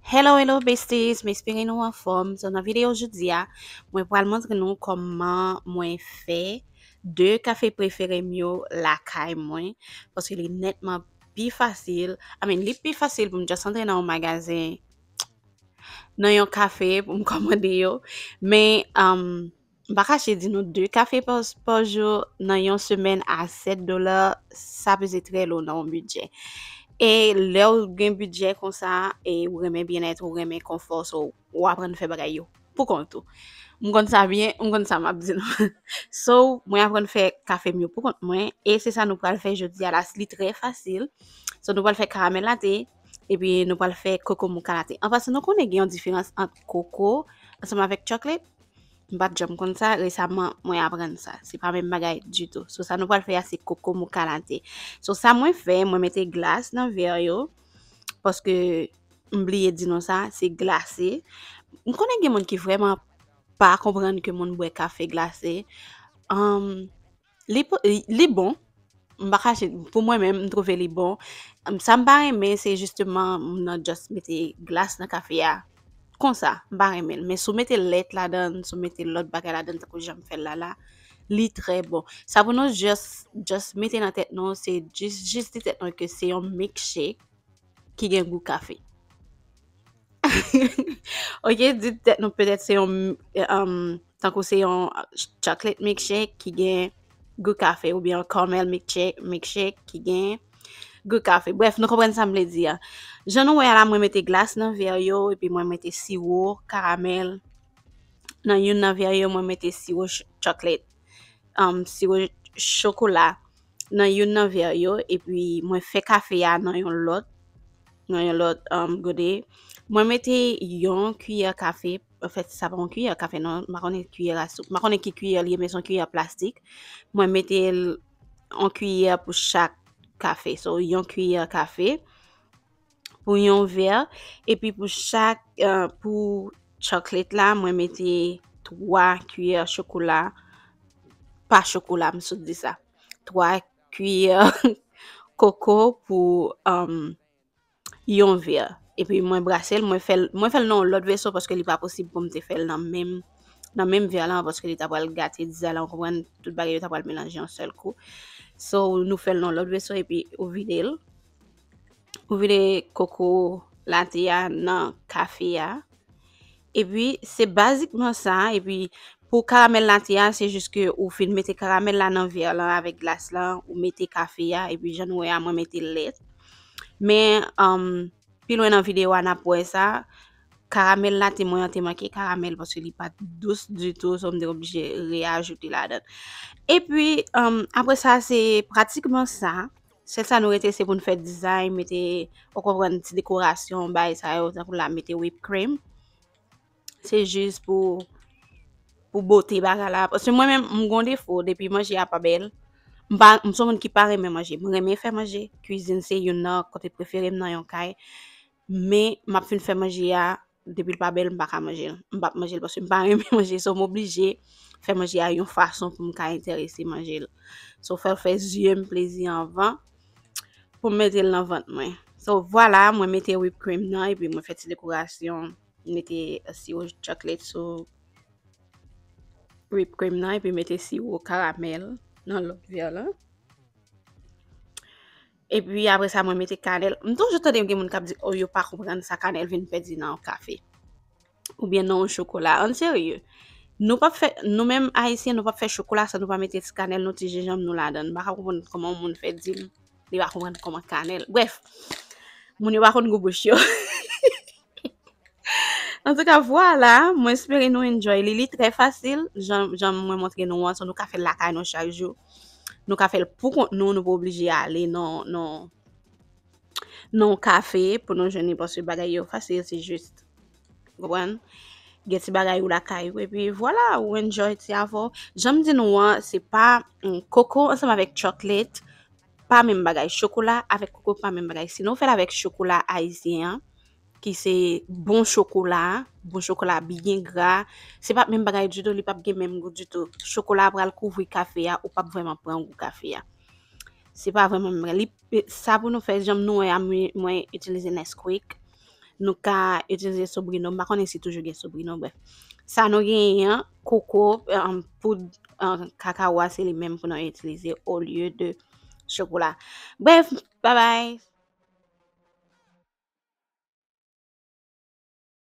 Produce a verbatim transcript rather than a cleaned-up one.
Hello, hello besties, m espere nou anfòm. So, nan videyo jodi a, mwen pral montre nou kòman mwen fè de kafe prefere m yo lakay mwen, paske li nètman pi fasil. I mean, li pi fasil pou m just antre nan yon magazen, nan yon kafe pou m kòmande yo. Men, um, m pa kache di nou, de kafe pa, pa jou nan yon semèn a sèt dola, sa peze trè lou nan yon bidjè. E lè w gen bidjè konsa, e ou renmen byennèt, ou renmen konfò, so, ou aprann fè bagay yo pou kont ou. M konn sa byen, m konn sa m ap di nou. So, mwen aprann fè kafe m yo pou kont mwen, e se sa nou pral fè jodi a la, li trè fasil. So, nou pral fè karamèl late, epi nou pral fè koko mouka late. An pasan, nou konnen gen yon diferans ant koko ansanm avèk chocolate? M pa t janm konn sa, resaman mwen aprann sa. Se pa menm bagay ditou. So, sa nou pral fè a, se koko mouka late. So, sa mwen fè, mwen mete glas nan vè yo, paske m bliye di nou sa, se glase. M konnen gen moun ki vrèman pa konprann ke moun bwè kafe glase. Um, li, po- li, li bon. M pa kache, pou mwen menm, m twouve li bon. Um, sa m pa renmen, se jisteman moun nan just mete glas nan kafe a. Konsa, m pa renmen l. Men si w mete lèt ladan, si w mete lòt bagay ladan, tankou jan m fè l la la, li trè bon. Sa pou nou just, just mete nan tèt nou, se jis, jis di tèt nou ke se yon milkshake ki gen gou kafe. Ok, di tèt nou petèt se yon, um, tankou se yon chocolate milkshake ki gen gou kafe, oubyen yon caramel milkshake, milkshake ki gen gou kafe. Brèf, nou konprann sa m vle di a. Jan nou wè a la, mwen mete glas nan vè yo, epi mwen mete siwo karamèl. Nan youn nan vè yo, mwen mete siwo ch- chocolate, um, siwo chokola nan youn nan vè yo, epi mwen fè kafe a nan yon lòt, nan yon lòt, um, gode. Mwen mete yon kiyè kafe, anfèt, sa pa yon kiyè kafe, non, m pa konnen kiyè a soup, m pa konnen ki kiyè li ye, men se yon kiyè plastik. Mwen mete l, yon kiyè pou chak kafe. So, yon kiyè kafe pou yon vè. Epi pou chak, uh, pou chocolate la, mwen mete twa kiyè chokola, pa chokola, m sot di sa. Twa kiyè koko pou, um, yon vè. Epi mwen brase l, mwen fè l, mwen fè l nan yon lòt veso paske li pa posib pou m te fè l nan menm, nan menm vè la, paske li ta pral gate dizay la, ou konprann, tout bagay yo ta pral melanje yon sèl kou. So, nou fè l nan yon lòt veso epi ou vide l. Ou vide koko late a nan kafe a. Epi, se bazikman sa. Epi, pou karamèl late a, se jis ke ou fin mete karamèl la nan vè lan avèk glas lan, ou mete kafe a, epi jan nou wè a, mwen mete lèt. Men, um, pi lwen nan videyo a, n ap wè sa. Karamèl late mwen an te manke karamèl paske li pa t dous ditou, so m te oblije reajoute ladan. Epi, um, apre sa, se pratikman sa. Sèl sa nou rete, se pou n fè dizay, mete, ou konprann, ti dekorasyon, bagay sa yo, tankou la, mete whip cream. Se jis pou, pou bote bagay la. Paske mwen menm, m gon defo, depi manje a pa bèl, m pa, m se yon moun ki pa renmen manje. M renmen fè manje, kwizin se youn nan kote prefere m nan yon kay. Men, m ap fin fè manje a, depi l pa bèl, m pa ka manje l. M p ap manje l paske m pa renmen manje. So, m oblije fè manje a yon fason pou m ka enterese manje l. So, fè l fè zye m plezi anvan pou m mete l nan vant mwen. So, vwala, mwen mete whip cream nan, epi mwen fè ti dekorasyon. M mete siwo chocolate sou whip cream nan, epi mete siwo karamèl nan lòt vè lan. Epi apre sa, mwen mete kanèl. M toujou tande gen moun k ap di, "Oh, yo pa konprann sa kanèl vin pèdi nan yon kafe. Oubyen nan yon chokola." Ann serye. Nou p ap fè, nou menm Ayisyen, nou p ap fè chokola san nou pa mete ti kanèl, nou ti jenjanm nou ladan. M pa ka konprann kòman yon moun fè di m, li pa konprann kòman kanèl. Brèf, moun yo pa konn gou bouch yo. Antouka, vwala, mwen espere nou enjoy li. Li trè fasil, jan, jan mwen montre nou an, so nou ka fè l lakay nou chak jou. Nou ka fè l pou kont nou, nou pa oblije ale nan, nan, nan yon kafe pou nou jwenn li, paske bagay yo fasil, se jis, konprann? Gen ti bagay ou lakay ou, epi vwala, ou enjoy ti afè w. Jan m di nou an, se pa, mm, koko ansanm avèk chocolate, pa menm bagay. Chokola avèk koko pa menm bagay. Si nou fè l avèk chokola ayisyen an, ki se bon chokola, bon chokola byen gra, se p ap menm bagay ditou, li p ap gen menm gou ditou. Chokola a pral kouvri kafe a, ou p ap vrèman pran gou kafe a. Se pa vrèman menm bagay. Li, sa pou nou fè, jan nou wè a, mwen, mwen itilize Nesquik. nou ka itilize Sobrino. M pa konnen si toujou gen Sobrino, bref. Sa nou genyen an, koko, um, poud, um, kakawo a, se li menm pou nou itilize olye de chokola. Bref, bye bye.